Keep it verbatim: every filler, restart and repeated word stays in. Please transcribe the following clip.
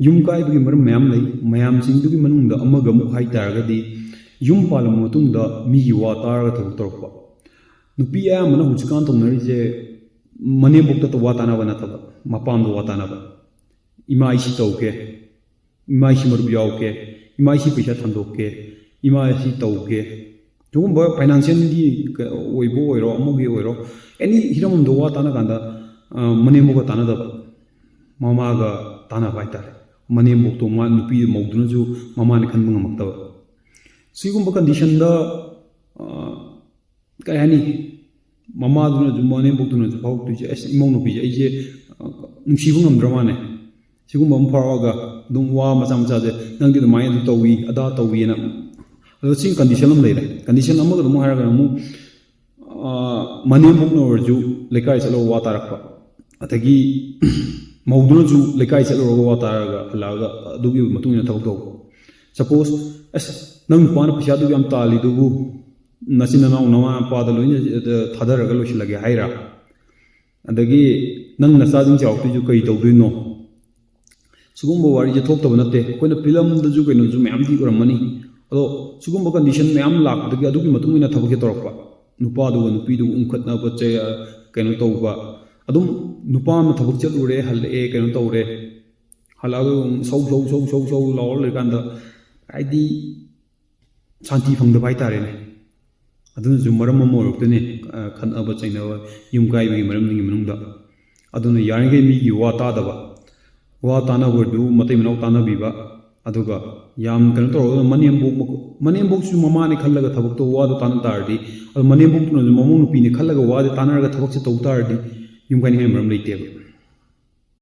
ꯌꯨꯝ ꯀꯥꯏꯕꯒꯤ ꯃꯔꯝ ꯃꯌꯥꯝ ꯂꯩ꯫ ꯃꯌꯥꯝꯁꯤꯡꯗꯨꯒꯤ ꯃꯅꯨꯡꯗ ꯑꯃꯒ ꯑꯃꯨꯛ ꯍꯥꯏ ꯇꯥꯔꯒꯗꯤ, ꯌꯨꯝ ꯄꯥꯜꯂꯕ ꯃꯇꯨꯡꯗ ꯃꯤꯒꯤ ꯋꯥ ꯇꯥꯔꯒ ꯊꯕꯛ ꯇꯧꯔꯛꯄ꯫ ꯅꯨꯄꯤ ꯑꯌꯥꯝꯕꯅ ꯍꯧꯖꯤꯛꯀꯥꯟ ꯇꯧꯅꯔꯤꯁꯦ, ꯃꯅꯦꯝꯕꯣꯛꯇ ꯋꯥ ꯇꯥꯅꯕ ꯅꯠꯇꯕ, ꯃꯄꯥꯝꯗ ꯋꯥ ꯇꯥꯅꯕ꯫ "ꯏꯃꯥ, ꯑꯩ ꯁꯤ ꯇꯧꯒꯦ, ꯏꯃꯥ, ꯑꯩ ꯁꯤ ꯃꯔꯨꯞ ꯌꯥꯎꯒꯦ, ꯏꯃꯥ, ꯑꯩ ꯁꯤ ꯄꯩꯁꯥ ꯊꯟꯗꯣꯛꯀꯦ, ꯏꯃꯥ, ꯑꯩ ꯁꯤ ꯇꯧꯒꯦ"꯫ ꯁꯤꯒꯨꯝꯕ ꯐꯥꯏꯅꯥꯟꯁꯤꯌꯦꯜꯒꯤ ꯑꯣꯏꯕ ꯑꯣꯏꯔꯣ, ꯑꯃꯒꯤ ꯑꯣꯏꯔꯣ, ꯑꯦꯅꯤ ꯍꯤꯔꯝ ꯑꯃꯗ ꯋꯥ ꯇꯥꯅ ꯀꯥꯟꯗ, ꯑ, ꯃꯅꯦꯝꯕꯣꯛꯀ ꯇꯥꯅꯗꯕ, ꯃꯃꯥꯒ ꯇꯥꯅꯕ ꯍꯥꯏꯇꯥꯔꯦ꯫ ꯃꯅꯦꯝꯕꯣꯛꯇꯣ, ꯃꯥ ꯅꯨꯄꯤ ꯃꯧꯗꯨꯅꯁꯨ ꯃꯃꯥꯅꯤ ꯈꯟꯕ ꯉꯝꯃꯛꯇꯕ꯫ ꯁꯤꯒꯨꯝꯕ ꯀꯟꯗꯤꯁꯟꯗ, ꯑ, ꯀꯩ ꯍꯥꯏꯅꯤ, ꯃꯃꯥꯗꯨꯅꯁꯨ ꯃꯅꯦꯝꯕꯣꯛꯇꯨꯅꯁꯨ ꯐꯥꯎꯔꯛꯇꯣꯏꯁꯦ, "ꯑꯁ, ꯏꯃꯧ ꯅꯨꯄꯤꯁꯦ ꯑꯩꯁꯦ, ꯑ, ꯅꯨꯡꯁꯤꯕ ꯉꯝꯗ꯭ꯔ ꯃꯥꯅꯦ"꯫ ꯁꯤꯒꯨꯝꯕ ꯑꯃ ꯐꯥꯎꯔꯛꯑꯒ ꯑꯗꯨꯝ ꯋꯥ ꯃꯆꯥ ꯃꯆꯥꯁꯦ, "ꯅꯪꯗꯤ ꯑꯗꯨꯃꯥꯏꯅ ꯑꯗꯨ ꯇꯧꯏ, ꯑꯗꯥ ꯇꯧꯏꯅ"꯫ ꯑꯗꯣ ꯁꯤ ꯀꯟꯗꯤꯁꯟ ꯑꯃ ꯂꯩꯔꯦ꯫ ꯀꯟꯗꯤꯁꯟ ꯑꯃꯒ ꯑꯗꯨꯝ ꯍꯥꯏꯔꯒꯅ ꯑꯃꯨꯛ, ꯑ, ꯃꯅꯦꯝꯕꯣꯛꯅ ꯑꯣꯏꯔꯁꯨ ꯂꯩꯀꯥꯏ ꯆꯠꯂꯒ ꯋꯥ ꯇꯥꯔꯛꯄ, ꯑꯗꯒꯤ ꯃꯧꯗꯨꯅꯁꯨ ꯂꯩꯀꯥꯏ ꯆꯠꯂꯨꯔꯒ ꯋꯥ ꯇꯥꯔꯒ ꯍꯜꯂꯛꯑꯒ ꯑꯗꯨꯒꯤ ꯃꯇꯨꯡ ꯏꯟꯅ ꯊꯕꯛ ꯇꯧꯕ꯫ ꯁꯄꯣꯁ, "ꯑꯁ, ꯅꯪ ꯅꯨꯄꯥꯅ ꯄꯩꯁꯥꯗꯨ ꯌꯥꯝ ꯇꯥꯜꯂꯤꯗꯨꯕꯨ ꯅꯆꯤꯟ ꯅꯅꯥꯎ ꯅꯃꯥ ꯅꯄꯥꯗ ꯂꯣꯏꯅ, ꯑ, ꯊꯥꯗꯔꯒ ꯂꯣꯏꯁꯤꯜꯂꯒꯦ" ꯍꯥꯏꯔꯥ? ꯑꯗꯒꯤ "ꯅꯪ ꯅꯆꯥꯁꯤꯡ ꯆꯥꯎꯔꯛꯇꯣꯏꯁꯨ ꯀꯔꯤ ꯇꯧꯗꯣꯏꯅꯣ?" ꯁꯤꯒꯨꯝꯕ ꯋꯥꯔꯤꯁꯦ ꯊꯣꯛꯇꯕ ꯅꯠꯇꯦ꯫ ꯑꯩꯈꯣꯏꯅ ꯐꯤꯂꯝꯗꯁꯨ ꯀꯩꯅꯣꯁꯨ ꯃꯌꯥꯝꯗꯤ ꯎꯔꯝꯃꯅꯤ꯫ ꯑꯗꯣ ꯁꯤꯒꯨꯝꯕ ꯀꯟꯗꯤꯁꯟ ꯃꯌꯥꯝ ꯂꯥꯛꯄꯗꯒꯤ ꯑꯗꯨꯒꯤ ꯃꯇꯨꯡ ꯏꯟꯅ ꯊꯕꯛꯁꯦ ꯇꯧꯔꯛꯄ꯫ ꯅꯨꯄꯥꯗꯨꯒ ꯅꯨꯄꯤꯗꯨꯒ ꯎꯪꯈꯠꯅꯕ, ꯆꯩ-, ꯀꯩꯅꯣ ꯇꯧꯕ꯫ ꯑꯗꯨꯝ ꯅꯨꯄꯥ ꯑꯃ ꯊꯕꯛ ꯆꯠꯂꯨꯔꯦ, ꯍꯜꯂꯛꯑꯦ, ꯀꯩꯅꯣ ꯇꯧꯔꯦ, ꯍꯜꯂꯛꯑꯒ ꯑꯗꯨꯝ ꯁꯧ ꯁꯧ ꯁꯧ ꯁꯧ ꯁꯧ ꯂꯥꯎꯔ ꯂꯩꯔꯀꯥꯟꯗ, ꯍꯥꯏꯗꯤ, ꯁꯥꯟꯇꯤ ꯐꯪꯗꯕ ꯍꯥꯏꯇꯥꯔꯦꯅꯦ꯫ ꯑꯗꯨꯅꯁꯨ ꯃꯔꯝ ꯑꯃ ꯑꯣꯏꯔꯛꯇꯣꯏꯅꯦ, ꯑ, ꯈꯠꯅꯕ ꯆꯩꯅꯕ, ꯌꯨꯝ ꯀꯥꯏꯕꯒꯤ ꯃꯔꯝꯁꯤꯡꯒꯤ ꯃꯅꯨꯡꯗ꯫ ꯑꯗꯨꯅ ꯌꯥꯔꯤꯈꯩ ꯃꯤꯒꯤ ꯋꯥ ꯇꯥꯗꯕ, ꯋꯥ ꯇꯥꯅꯕ ꯑꯣꯏꯔꯁꯨ ꯃꯇꯩ ꯃꯅꯥꯎ ꯇꯥꯅꯕꯤꯕ, ꯑꯗꯨꯒ ꯌꯥꯝ ꯀꯩꯅꯣ ꯇꯧꯔꯒ ꯃꯅꯦꯝꯕꯣꯛ, ꯃꯅꯦꯝꯕꯣꯛꯁꯨ ꯃꯃꯥꯅꯦ ꯈꯜꯂꯒ ꯊꯕꯛꯇꯣ, ꯋꯥꯗꯣ ꯇꯥꯅ ꯇꯥꯔꯗꯤ, ꯑꯗꯣ ꯃꯅꯦꯝꯕꯣꯛꯇꯨꯅꯁꯨ ꯃꯃꯧ ꯅꯨꯄꯤꯅꯦ ꯈꯜꯂꯒ ꯋꯥꯗꯣ ꯇꯥꯅꯔꯒ ꯊꯕꯛꯁꯦ ꯇꯧ ꯇꯥꯔꯗꯤ, ꯌꯨꯝ ꯀꯥꯏꯅꯤꯡꯉꯥꯏ ꯃꯔꯝ ꯂꯩꯇꯦꯕ꯫